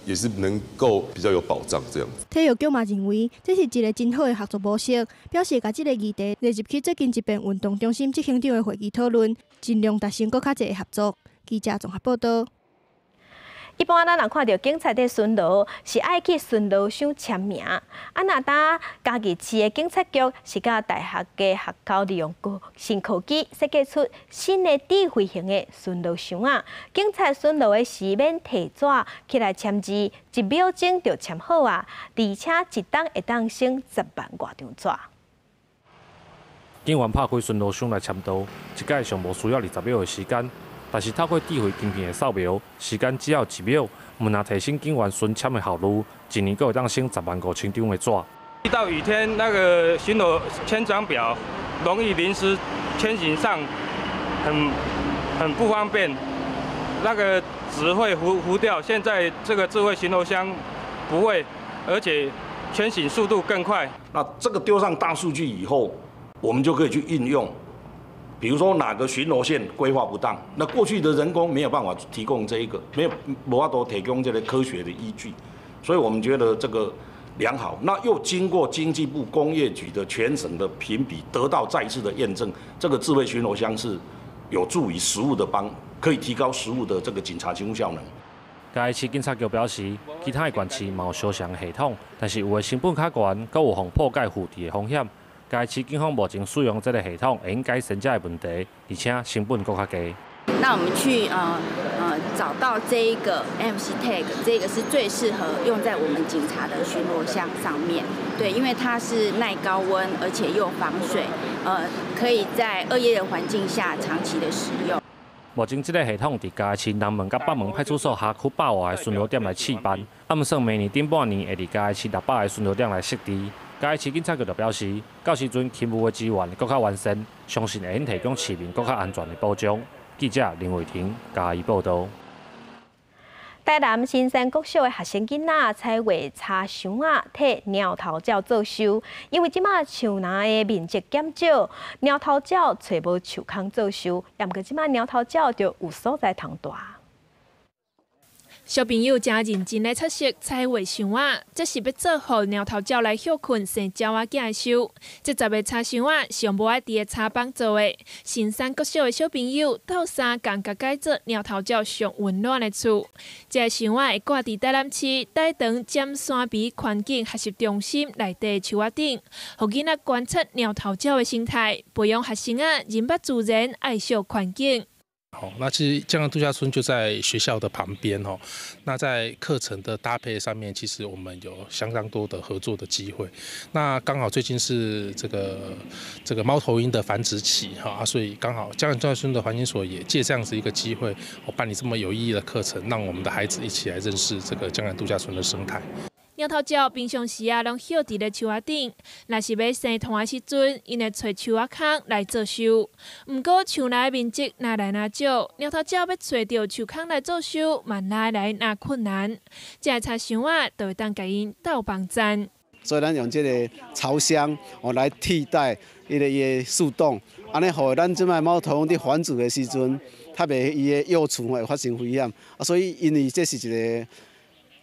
也是能夠比較有保障這樣子。體育局嘛認為這是一個真好的合作模式，表示共這个議題列入去最近一遍運動中心執行長的會議討論，盡量達成閣較濟的合作。記者綜合報道。一般咱若看著警察佇巡邏，是愛去巡邏箱簽名。啊，若呾嘉義市的警察局是佮大學嘅學校利用高新科技設計出新的智慧型的巡邏箱仔。警察巡邏的時免提紙起來簽字，一秒鐘就簽好啊！而且一冬會當省10萬外張紙。警員拍開巡邏箱來簽到，一擺上無需要20秒的時間。但是透過智慧晶片的掃描，時間只要一秒，毋但提升警員巡簽的效率，一年閣會當省10萬5千張的紙。遇到雨天，那個巡邏簽章表容易淋濕，簽行上很不方便，那個紙會糊掉。現在這個智慧巡邏箱不會，而且簽行速度更快。那這個丟上大數據以後，我們就可以去應用。比如說哪個巡邏線規劃不當，那過去的人工沒有辦法提供這一個，沒有無法度提供這個科學的依據，所以我們覺得這個良好。那又經過經濟部工業局的全省的評比，得到再次的驗證，這個智慧巡邏箱是有助於實務的幫，可以提高實務的這個警察勤務效能。嘉義市警察局表示，其他的縣市嘛有相像系統，但是有的成本較懸，閣有予破解複製的風險。嘉義市警方目前使用這个系統，會用改善這个問題，而且成本閣較低。那我們去找到這一個 NFC tag，這個是最適合用在我們警察的巡邏箱上面。對，因為它是耐高溫，而且又防水，可以在惡劣的環境下長期的使用。目前這个系統佇嘉義市南門佮北門派出所轄區百外个巡邏點來試辦，啊，毋算明年頂半年會佇嘉義市600个巡邏點來設置。嘉義市警察局就表示，到時陣勤務的資源閣較完善，相信會用提供市民閣較安全的保障。記者林偉婷嘉義報導。台南新山國小的學生囡仔彩畫柴箱仔，替貓頭鳥做岫，因為這馬樹林的面積減少，貓頭鳥揣無樹空做岫，毋過這馬貓頭鳥就有所在通蹛。小朋友誠認真來測試彩畫箱仔，這是欲做予貓頭鳥來歇睏生鳥仔囝的岫。這10個柴箱仔是用無愛滴的柴枋做的。新山國小的小朋友鬥相共，共改做貓頭鳥上溫暖的厝。這个箱仔會掛佇台南市帶長尖山埤環境學習中心內底樹仔頂，予囡仔觀察貓頭鳥的生態，培養學生仔認捌自然、愛惜環境。好，那其實江南度假村就在學校的旁邊哦。那在課程的搭配上面，其實我們有相當多的合作的機會。那剛好最近是這個貓頭鷹的繁殖期哈，所以剛好江南度假村的環境所也借這樣子一個機會，我辦理這麼有意義的課程，讓我們的孩子一起來認識這個江南度假村的生態。猫头鸟平常时啊，攏歇佇咧树仔顶。若是欲生团的时阵，𪜶會揣樹仔空來做巢。毋過樹內面積若來若少，貓頭鳥欲揣著樹空來做巢，嘛愈來愈困難。這个柴箱仔就會當共𪜶鬥幫贊。所以咱用這个巢箱哦來替代伊个伊的樹洞，按呢予咱這擺貓頭鷹佇繁殖的時陣，較袂伊的幼雛會發生危險。啊，所以因為這是一個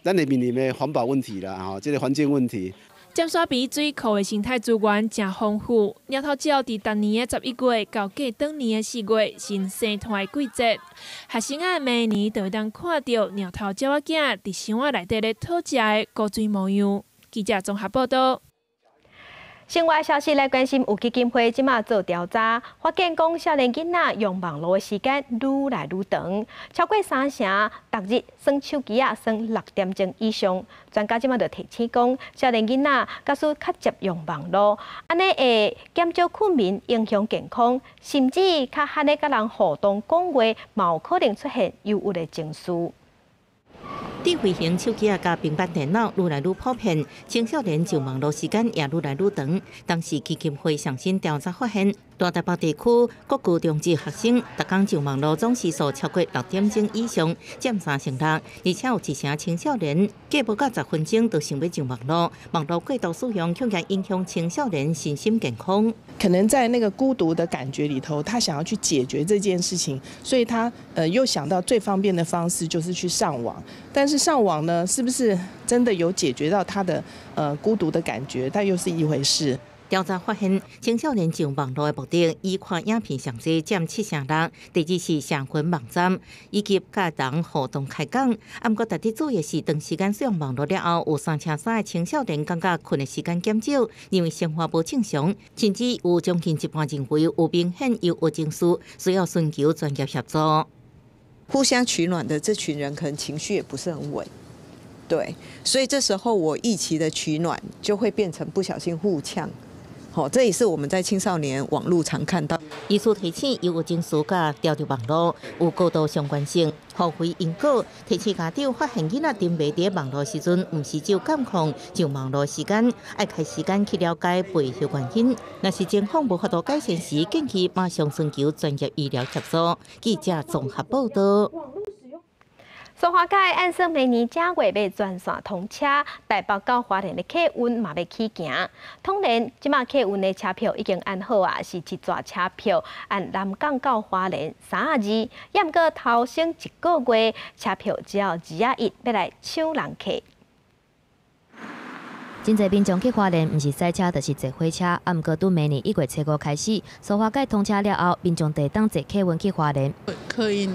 咱會面臨的環保問題啦，吼，這個環境問題。尖沙埤水庫的生態資源誠豐富，貓頭鳥佇逐年的11月到過轉年的4月是生團的季節。學生仔每年就會當看著貓頭鳥仔囝佇箱仔內底咧討食的古錐模樣。記者綜合報道。新聞消息來關心，有基金會這馬做調查，發現講少年囡仔用網路的時間愈來愈長，超過三成，逐日耍手機仔耍6點鐘以上。專家這馬就提醒講，少年囡仔假使較捷用網路，按呢會減少睏眠，影響健康，甚至較罕咧佮人互動講話，嘛有可能出現憂鬱的情緒。智慧型手機仔佮平板電腦愈來愈普遍，青少年上網路時間也愈來愈長。當時基金會上新調查發現，大台北地區各高中職學生逐工上網路總時數超過6點鐘以上，佔36%，而且有1成青少年過無到10分鐘就想欲上網路，網路過度使用，恐驚影響青少年身心健康。可能在那個孤獨的感覺裡頭，他想要去解決這件事情，所以他又想到最方便的方式就是去上網，但是上網呢，是不是真的有解決到他的孤獨的感覺？但又是一回事。調查發現，青少年上網路的目的，以看影片上濟佔76%，第二是社群網站以及佮人互動開講。啊，毋過值得注意的是，長時間使用網路了後，有33%的青少年感覺睏的時間減少，認為生活無正常，甚至有將近一半認為有明顯憂鬱情緒，需要尋求專業協助。互相取暖的這群人，可能情緒也不是很穩，對，所以這時候我一起的取暖就會變成不小心互嗆，好，這也是我們在青少年網路常看到。醫師提醒，憂鬱情緒佮釣著網路有高度相關性，互非因果。提醒家長發現囡仔沉迷佇網路時陣，毋是只有監控上網路時間，愛開時間去了解背後原因。若是情況無法度改善時，建議馬上尋求專業醫療協助。記者綜合報道。蘇花改按算明年正月欲全線通車，台北到花蓮的客運嘛欲起行。通聯這馬客運的車票已經按好啊，是一逝車票按南港到花蓮32，也毋過頭先一個月車票只要21，欲來搶人客。真濟民眾去花蓮，毋是賽車就是坐火車。啊，毋過對明年1月初5開始，蘇花改通車了後，民眾就會當坐客運去花蓮。客運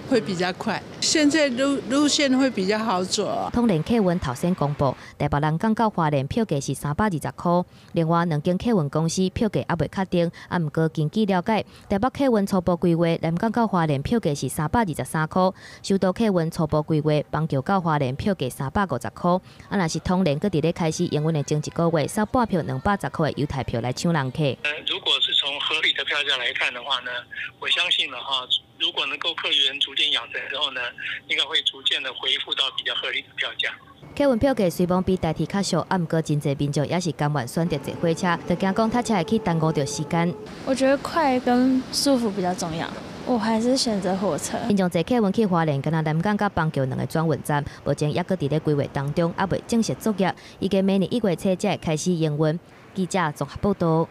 會比較快，現在路線會比較好走。通聯客運頭先公布，台北南港到花蓮票價是320箍。另外兩間客運公司票價猶未確定，啊，毋過根據了解，台北客運初步規劃南港到花蓮票價是323箍，首都客運初步規劃板橋到花蓮票價350箍。啊，若是通聯閣佇咧開始營運的前一個月，收半票210箍的優待票來搶人客。如果是從合理的票價來看的話呢，我相信了哈。如果能夠客源逐漸養成之後呢，應該會逐漸的恢復到比較合理的票價。客運票價雖罔比台鐵較俗，啊，毋過真濟民眾也是甘願選擇坐火車，就驚講塞車會去耽誤著時間。我覺得快跟舒服比較重要，我還是選擇火車。民眾坐客運去花蓮，敢若南港佮板橋兩个轉運站，目前猶閣佇咧規劃當中，猶未正式作業。預計明年1月初才會開始營運。記者綜合報道。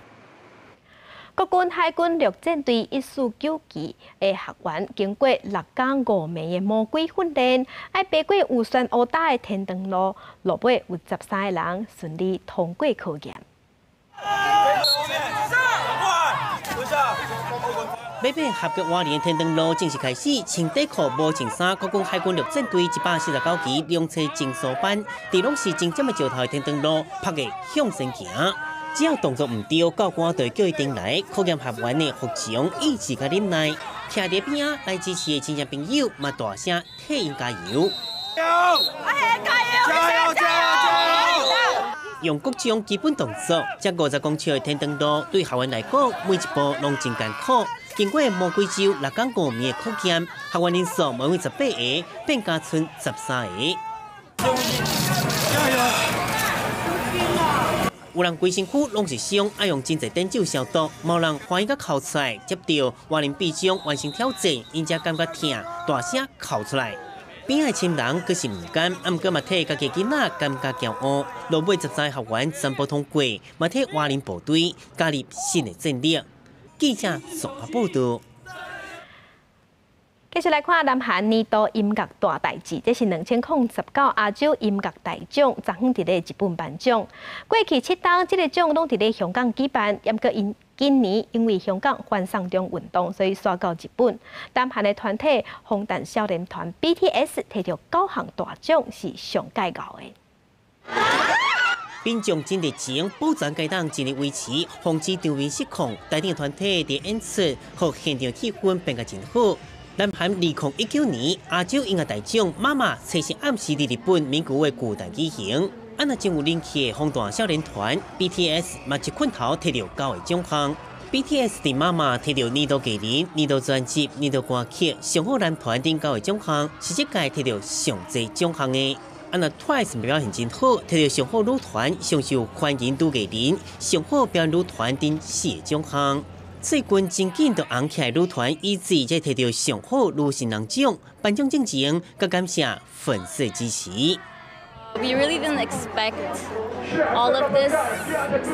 國軍海軍陸戰隊149期的學員，經過6工5暝的魔鬼訓練，愛爬過有旋烏焦的天長路，落尾有13個人順利通過考驗。欲爬合格瓦連天長路正式開始，穿短褲無穿衫，國軍海軍陸戰隊149期兩棲偵搜班，佇攏是真針的石頭的天長路，拍個向前行。只要動作毋對，教官就會叫伊停來，考驗學員的服從、意志佮忍耐。徛佇邊仔來支持的親戚朋友嘛，大聲替𪜶加油！加油！加油！加油！用各種基本動作，這50公尺的天長路對學員來講，每一步攏真艱苦。經過魔鬼周6工5暝的考驗，學員人數每位18個，變加賰13個。加油！有人規身軀攏是傷，愛用真濟碘酒消毒；嘛有人歡喜共哭出來，接著蛙人臂章完成挑戰，𪜶才感覺疼，大聲哭出來。邊仔親人閣是毋甘，啊毋過嘛替家己囡仔感覺驕傲。落尾13個學員全部通過，嘛替蛙人部隊加入新的戰力。記者綜合報道。繼續來看南韓年度音樂大代誌，這是2019亞洲音樂大獎，昨昏佇咧日本頒獎。過去7冬，這個獎攏佇咧香港舉辦，毋過因今年因為香港反送中運動，所以徙到日本。南韓的團體防彈少年團 BTS 提著九項大獎，是上蓋𠢕的。民眾真熱情，保全該黨盡力維持，防止場面失控。台頂團體佇演出，予現場氣氛變甲真好。南韓2019年亞洲音樂大獎，媽媽初四暗時佇日本名古屋巨蛋舉行。啊，若真有人氣的防彈少年團 BTS 嘛，一困頭提著九個獎項。BTS 佇媽媽提著年度藝人、年度專輯、年度歌曲、上好男團等九個獎項，是這屆提著上濟獎項的。啊，若 Twice 表現真好，提著上好女團、上受歡迎女藝人、上好表演女團等四個獎項。最近真緊就紅起來女團 ITZY 才提著上好女新人獎，頒獎進前，閣感謝粉絲支持。 We really didn't expect all of this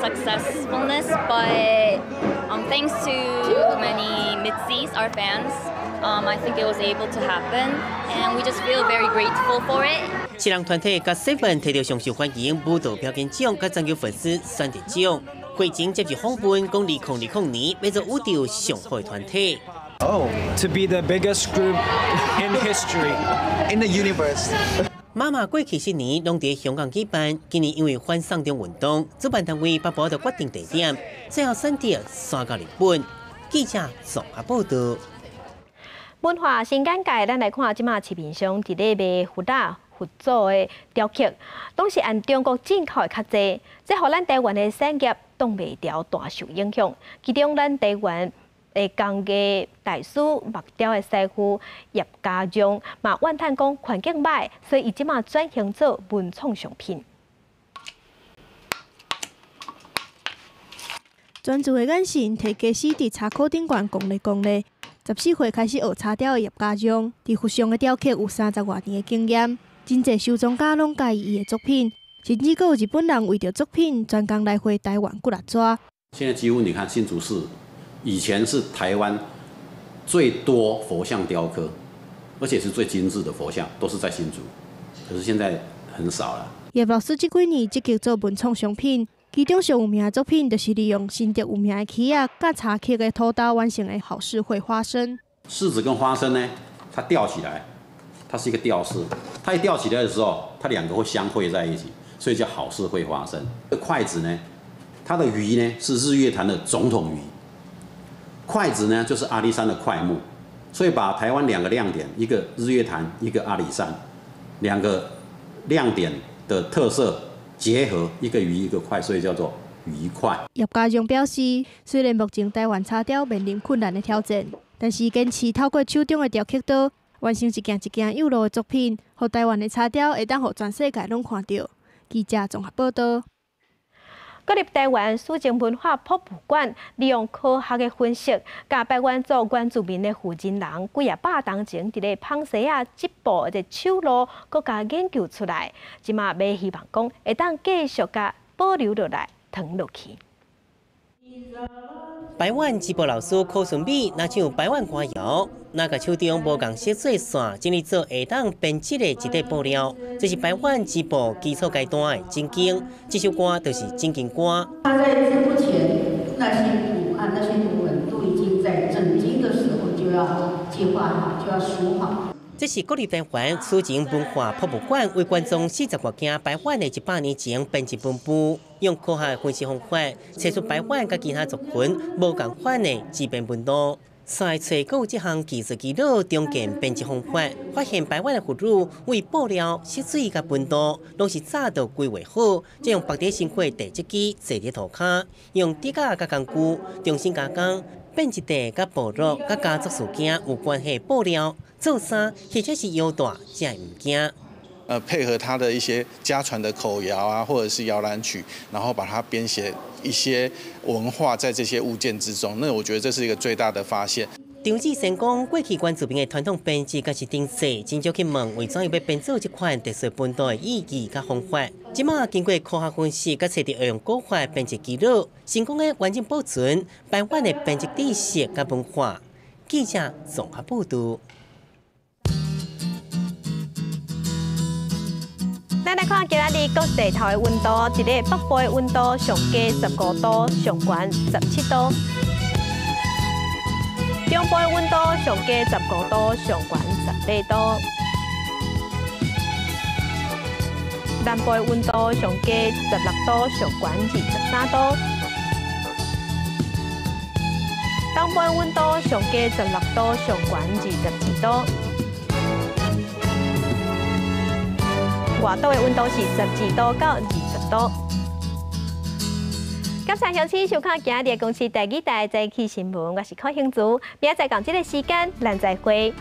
successfulness, but thanks to many MIDZYs, our fans, I think it was able to happen, and we just feel very grateful for it. 七人團體 GOT7 提著上受歡迎舞蹈表演獎，佮全球粉絲選擇獎。會前接受訪問，講2020年欲做宇宙上好的團體。 Oh, to be the biggest group in history, in the universe. 媽媽過去10年攏佇香港舉辦，今年因為反送中運動，主辦單位北部就決定地點，最後選擇徙到日本。記者綜合報道。文化新簡介，咱來看這馬市面上佇咧賣佛仔、佛祖的雕刻，攏是按中國進口的較濟，這予咱台灣的產業擋袂牢，大受影響。其中，咱台灣的工藝大師木雕的師傅葉家榮嘛，怨嘆講環境䆀，所以伊這馬轉型做文創商品。專注的眼神，提家私佇柴箍頂懸講咧講咧。14歲開始學柴雕的葉家榮，佇佛像的雕刻有30外年的經驗，真濟收藏家攏佮意伊的作品，甚至閣有日本人為著作品專工來回台灣幾若逝。現在幾乎你看新竹市，以前是台灣最多佛像雕刻，而且是最精緻的佛像，都是在新竹，可是現在很少了。葉老師這幾年積極做文創商品，其中上有名的作品就是利用新竹有名的柿仔佮柴刻的土豆完成的好事會花生。柿子跟花生呢，它吊起來，它是一個吊飾。它一吊起來的時候，它兩個會相會在一起，所以叫好事會花生。這筷子呢，它的魚呢是日月潭的總統魚，筷子呢就是阿里山的檜木，所以把台灣兩個亮點，一個日月潭，一個阿里山，兩個亮點的特色結合，一個魚一個筷，所以叫做魚筷。葉家榮表示，雖然目前台灣柴雕面臨困難的挑戰，但是堅持透過手中的雕刻刀，完成一件一件有路的作品，予台灣的柴雕會當予全世界攏看著。記者綜合報道。國立台灣史前文化博物館利用科學的分析，共排灣族原住民的負責人幾仔百冬前佇咧枋溪仔織布的手路，閣共研究出來，這馬欲希望講會當繼續共保留落來，傳落去。排灣織布老師柯順美，若唱排灣歌謠，若共手中無仝色做線，整理做會當編織的一塊布料。這是排灣織布基礎階段的整經，這首歌就是整經歌。他在織布前，那些圖案、那些圖文都已經在整經的時候就要計劃好，就要數好。這是國立台灣史前文化博物館為觀眾40外件排灣的100年前編織文具，用科學分析方法，測出排灣佮其他族群無仝款的織編紋路。再揣閣有這項技術記錄，重建編織方法，發現排灣的婦女為布料、色水佮溫度，攏是早就規劃好，再用縛佇身軀的地織機坐佇塗跤，用竹仔佮工具重新加工，變一塊佮部落、佮家族事件有關係布料，做衫或者是腰帶，這個物件。配合他的一些家传的口谣啊，或者是摇篮曲，然后把它编写一些文化在这些物件之中。那我觉得这是一个最大的发现。张志成讲，过去原住民的传统编织，佮是钉子，真少去问为怎样欲编做这款特殊本土的意义佮方法。这马经过科学分析，佮揣著用古法编织记录，成功的完整保存排湾的编织知识佮文化。记者综合报道。咱来看今仔日各地头的温度，伫咧北部的温度上低15度，上悬17度。中部的温度上低15度，上悬18度。南部的温度上低16度，上悬23度。东部的温度上低16度，上悬22度。外岛的温度是12度到20度。感谢乡亲收看今日的公视第二台早起新闻，我是柯兴竹，明仔载仝这个时间，咱再会。